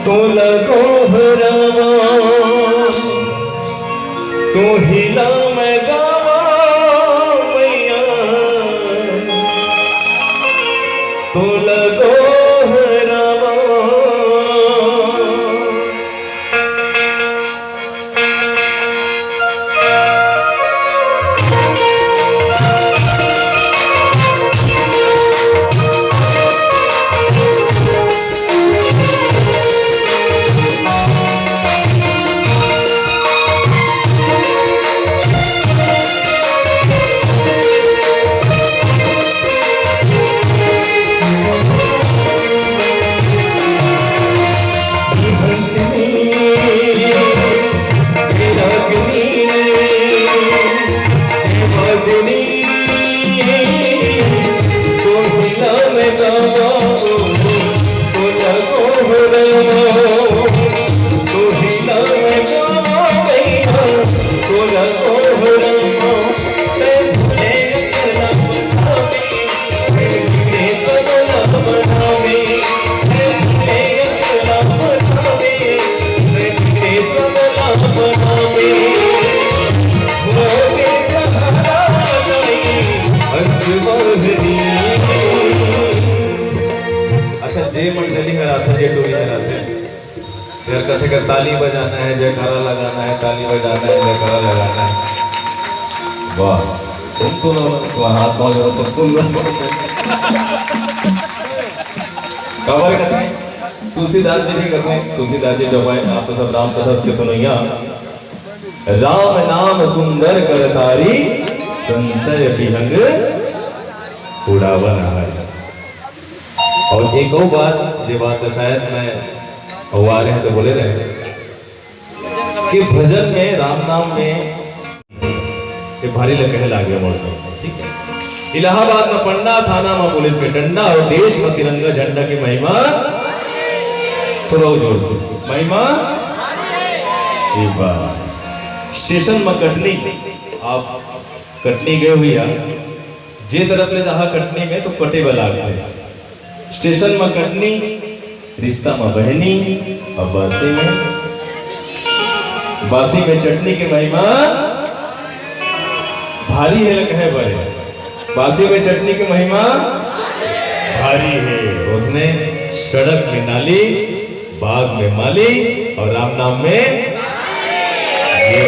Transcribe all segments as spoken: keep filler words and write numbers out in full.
तोला गोहरावा, तोहिला मैं गावा मैया, तोला गोहरावा। अच्छा, जे मंडली हर आथे, जे टोली हर आथे, तेहर कथे कर ताली बजाना है, जयकारा लगाना है, ताली बजाना है, जयकारा लगाना है। वाह, सुन तो लो, तो हाथ पाँव जोड़ो तो सुन लो। काबर कथे? तुलसीदास जी भी कथे, तुलसीदास जी चौपाई में आप तो सब राम कथा के सुनैया। राम नाम सुंदर करतारी, संशय विहंग उड़ावन हारी। और एक और बात, ये बात तो शायद मैं, वो आ रहे हैं तो बोले रहे कि भजन में, राम नाम में, ये भारी लग कहे लागे मोर सब, ठीक है। इलाहाबाद में पन्ना, थाना में पुलिस के डंडा और देश में तिरंगा झंडा की महिमा। थोड़ा और जोर से, महिमा। ये बात। स्टेशन में कटनी, आप कटनी गए हुए यार, जे तरफ ले जहाँ कटनी में तो कटे वाला आते हैं। स्टेशन में कटनी, रिश्ता में बहनी, और बासी में, बासी में चटनी के महिमा भारी है, कहे बड़े। बासी में चटनी के महिमा भारी है। उसने सड़क में नाली, बाग में माली और राम नाम में ये।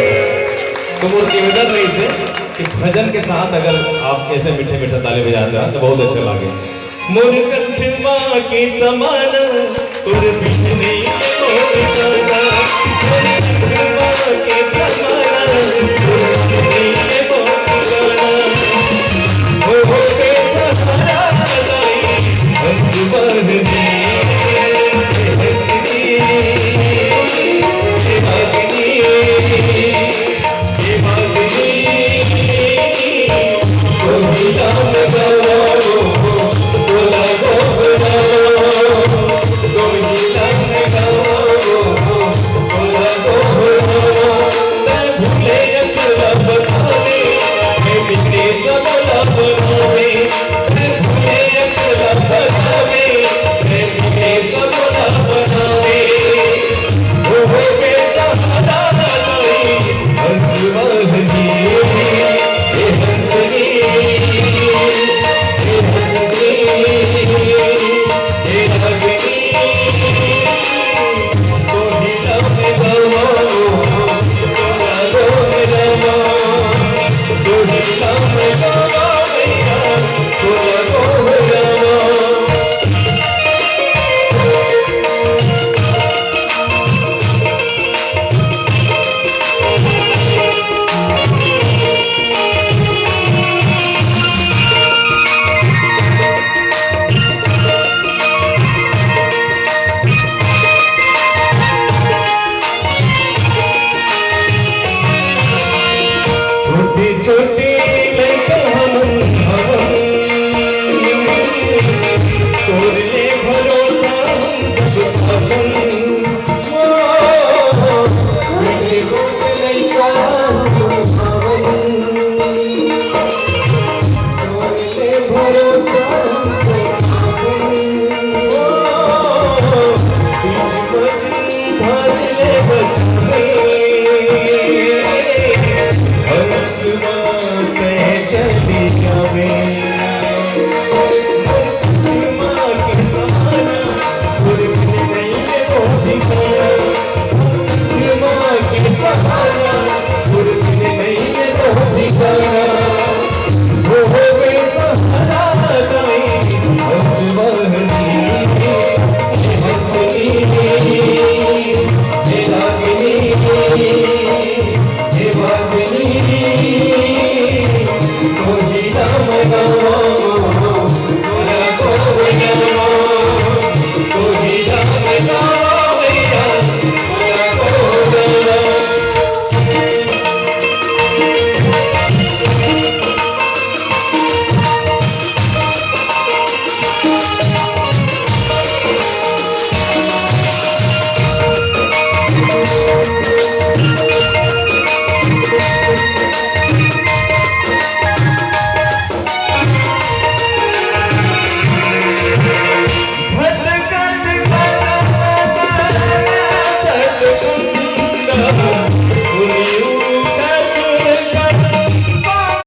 तो मोर निवेदन रही से कि भजन के साथ अगर आप ऐसे मीठे मीठे ताली बजाते हैं तो बहुत अच्छा लगे। मोर कंठ मा के समान, तोर बिन नइ हे मोर जाना। मोर कंठ मा के समान, तोर बिन नइ हे मोर जाना। हो, हो के सहारा दाई, हंस वाहनी